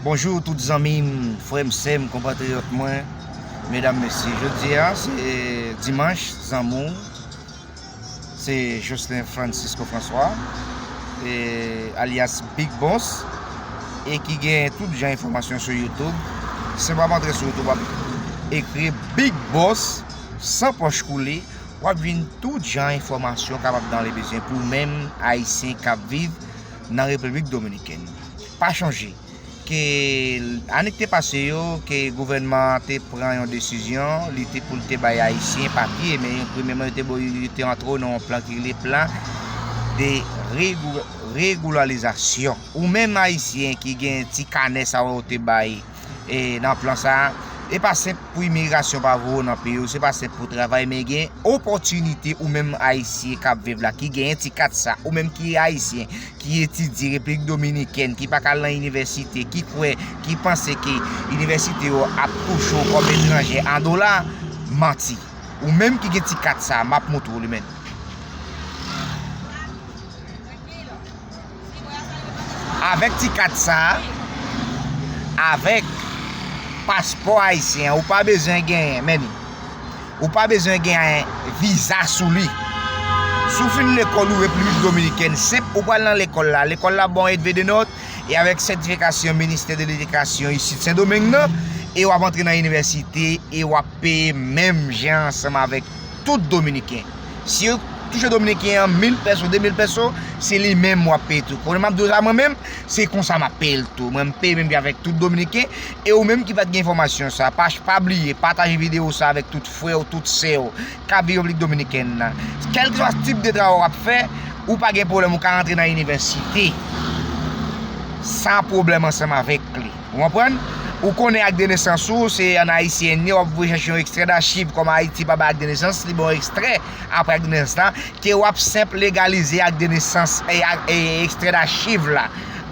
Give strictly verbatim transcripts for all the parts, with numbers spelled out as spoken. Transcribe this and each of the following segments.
Bonjou tout zanmi m, frè m, sè m, konpatriyòt mwen, medam, mesye. Jodi a, se dimanch, zanmi w, se Jocelyn Francisco François, e, alyas Big Boss, e ki gen tout jan enfòmasyon sou YouTube. Senp w ap antre sou YouTube, w ap ekri Big Boss, san pòch koule, w ap jwenn tout jan enfòmasyon kapab nan le bezwen pou menm Ayisyen k ap viv nan Repiblik Dominikèn. Pa chonje, ke ane ki te pase yo, ke gouvènman an te pran yon desizyon, li te pou l te bay Ayisyen papye, men premyèman, yo te, yo te antre w nan yon plan ki rele plan de regu-, regularizasyon. Ou menm Ayisyen ki gen ti kanè sa yo te bay, e, nan plan sa a, e pa senp pou imigrasyon pa voye w nan peyi w, se pa senp pou travay, men gen opòtinite ou menm Ayisyen k ap viv la, ki genyen ti kat sa, ou menm ki Ayisyen, ki etidye Repiblik Dominikèn, ki pa ka al nan inivèsite, ki kwè, ki panse ke inivèsite yo ap touche w kòm etranje an dola, manti. Ou menm ki gen ti kat sa, m ap montre w li menm. Avèk ti kat sa, avèk paspò ayisyen an, ou pa bezwen genyen, men li. Ou pa bezwen gen viza sou li. Si w fin lekòl ou Repiblik Dominikèn, senp ou pral nan lekòl la. Lekòl la ba w un V deux notes, e avèk sètifikasyon Ministè de Ledikasyon isit Sendomeng nan, e w ap antre nan inivèsite, e w ap peye menm jan ansanm avèk tout Dominiken. Si yo touche Dominiken an mil pèso, de mil pèso, se li menm w ap peye tou. Konnen m ap di w sa mwen menm, se konsa m ap peye l tou. Mwen, m peye menm jan avèk tout Dominiken. E ou menm ki pa t gen enfòmasyon sa, pa, pa bliye pataje videyo sa avèk tout frè w, tout sè w k ap viv Repiblik Dominikèn nan. Kèlkeswa tip de travay w ap fè, ou pa gen pwoblèm, ou ka rantre nan inivèsite san pwoblèm ansanm avèk li. Ou konprann? Ou konnen ak de nesans ou, se ann Ayiti ye, w ap voye chèche yon ekstrè dachiv, kòm Ayiti pa bay ak de nesans, li ba w ekstrè apre ak de nesans la, ke w ap senp legalize ak de nesans, e, ak, e, ekstrè dachiv la,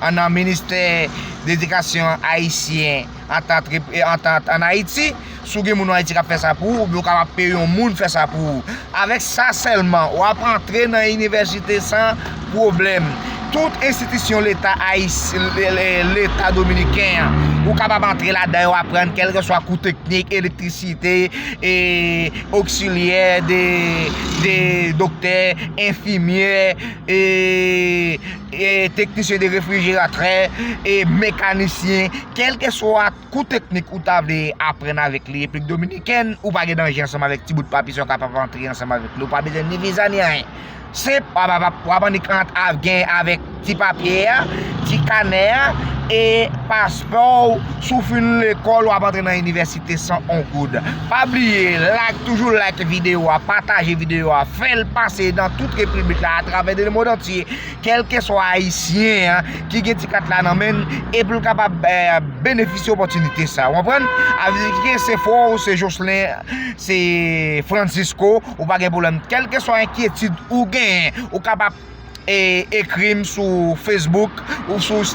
an nan Ministè Ledikasyon Ayisyen, antant, e, antant ann Ayiti. Si w gen moun ann Ayiti k ap fè sa pou ou, oubyen w kapab peye yon moun fè sa pou ou. Avèk sa sèlman, w ap antre nan inivèsite san pwoblèm. Tout enstitisyon Leta ayis-, le-, le-, Leta dominiken an, ou kapab antre ladan yo, aprann kèlkeswa kou teknik, elektrisite, e, oksilyè de, de doktè, enfimyè, e, e, teknisyen de refrijeratè, e, mekanisyen, kèlkeswa kou teknik ou ta vle aprann avèk li Repiblik Dominikèn, ou pa gen danje ansanm avèk ti bout papye sa, w kapab antre ansanm avèk li. Ou pa bezwen ni viza ni anyen. Senp, w ap, w ap, w ap annik ant-, av-, gen avèk ti papye a, ti kanè a, e paspò w. Si w fin lekòl, w ap antre nan inivèsite san on goud. Pa bliye, like, toujou like videyo a, pataje videyo a, fè l pase nan tout repiblik la, atravè de lemonn antye. Kèlkeswa ayisyen an ki gen ti kat la nan men l, e pou l kapab, eh, benefisye opòtinite sa. Ou konprann? Avèk se frè w, se Jocelyn, se Francisco, ou pa gen pwoblèm. Kèlkeswa enkyetid ou genyen, ou kapab, eh, ekri m sou Facebook ou sou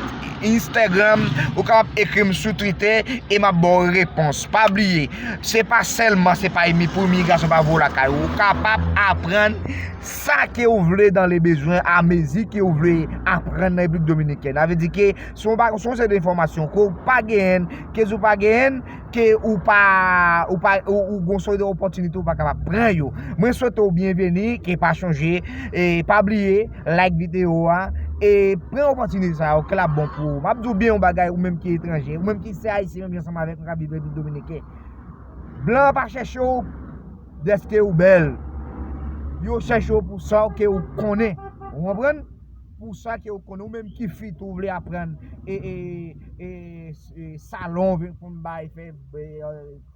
Instagram, ou kapab ekri m sou Twitter, e m ap ba w repons. Pa bliye, se pa sèlman, se pa imi-, pou imigrasyon pa voye w lakay ou. Ou kapab aprann sa ke w vle dans le besoin, a mezi ke w vle aprann nan Repiblik Dominikèn. Sa vle di ke se yon ba-, se yon seri de enfòmasyon ke w pa genyen, ke si w pa genyen, ke ou pa, ou pa, ou, ou gon seri de opòtinite ou pa kapab pran yo. Mwen swete w byenveni, ke pa chonje, e pa bliye, like videyo a, e pran opòtinite sa yo, ke l ap bon pou ou. M ap di w byen yon bagay, ou menm ki etranje, ou menm ki se ayisyen, menm jan ansanm avèk mwen k ap viv Repiblik Dominikèn. Blan pa chèche w dèske ou bèl. Yo chèche w pou sa ke ou konnen. Ou konprann? Pou sa ke ou konnen. Ou menm ki fi tou, ou vle aprann e, e, e, e salon, vin konn bay, fè, e,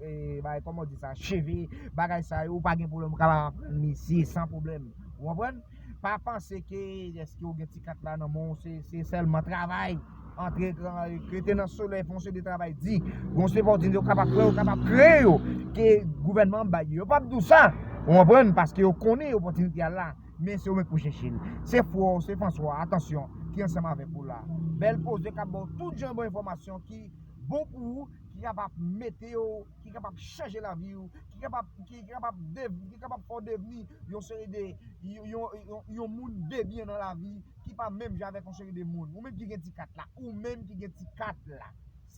e, bay, kòman w di sa, cheve, bagay sa yo, ou pa gen pwoblèm, ou kapab aprann misye san pwoblèm. Ou konprann? Pa panse ke dèske ou gen ti kat la nan men w, se, se sèlman travay. Antre, rete nan solèy, fè yon seri de travay di. Gon se opòtinite yo kapab pran, yo kapab kreye yo, ke gouvènman an bay yo. Yo p ap di w sa. Ou konprann? Paske yo konnen opòtinite a la. Men se ou menm ki pou chèche l. Se frè w, se François, atansyon, ki ansanm avèk ou la. Bèl Poze k ap ba w tout jan bon enfòmasyon ki bon pou ou, ki kapab mete w, ki kapab chanje lavi w, ki kapab, ki, ki kapab dev-, ki kapab fè w devni yon seri de, yon, yon, yon, yon moun debyen nan lavi, ki pa menm jan avèk yon seri de moun. Ou menm ki gen ti kat la, ou menm ki gen ti kat la.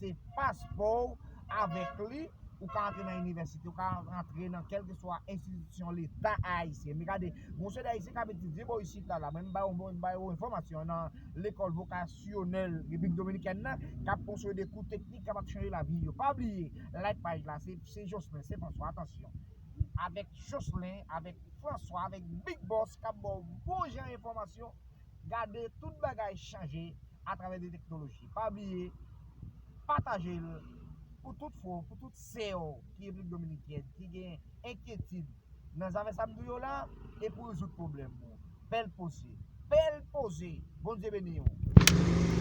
pote paspò w avèk li, ou ka antre nan inivèsite, ou ka antre nan kèlkeswa enstitisyon leta ayisyen. Men gade, gon seri de Ayisyen k ap etidye bò isit la, la. Mwen, m ba yo, mwen, m ba yo enfòmasyon nan lekòl vokasyonèl Repiblik Dominikèn nan, k ap konsolide kou teknik k ap chanje lavi yo. Pa bliye, like paj la, se, se Jocelyn, se François, atansyon. Avèk Jocelyn, avèk François, avèk Big Boss, k ap ba w bon jan enfòmasyon. Gade, tout bagay chanje atravè de teknoloji. Pa bliye, pataje l pou tout frè w, pou tout sè w ki Repiblik Dominikèn, ki gen enkyetid nan zafè sa m di w yo la, e pou rezoud pwoblèm ou. Bèl poze. Bèl poze. Bondye beni w.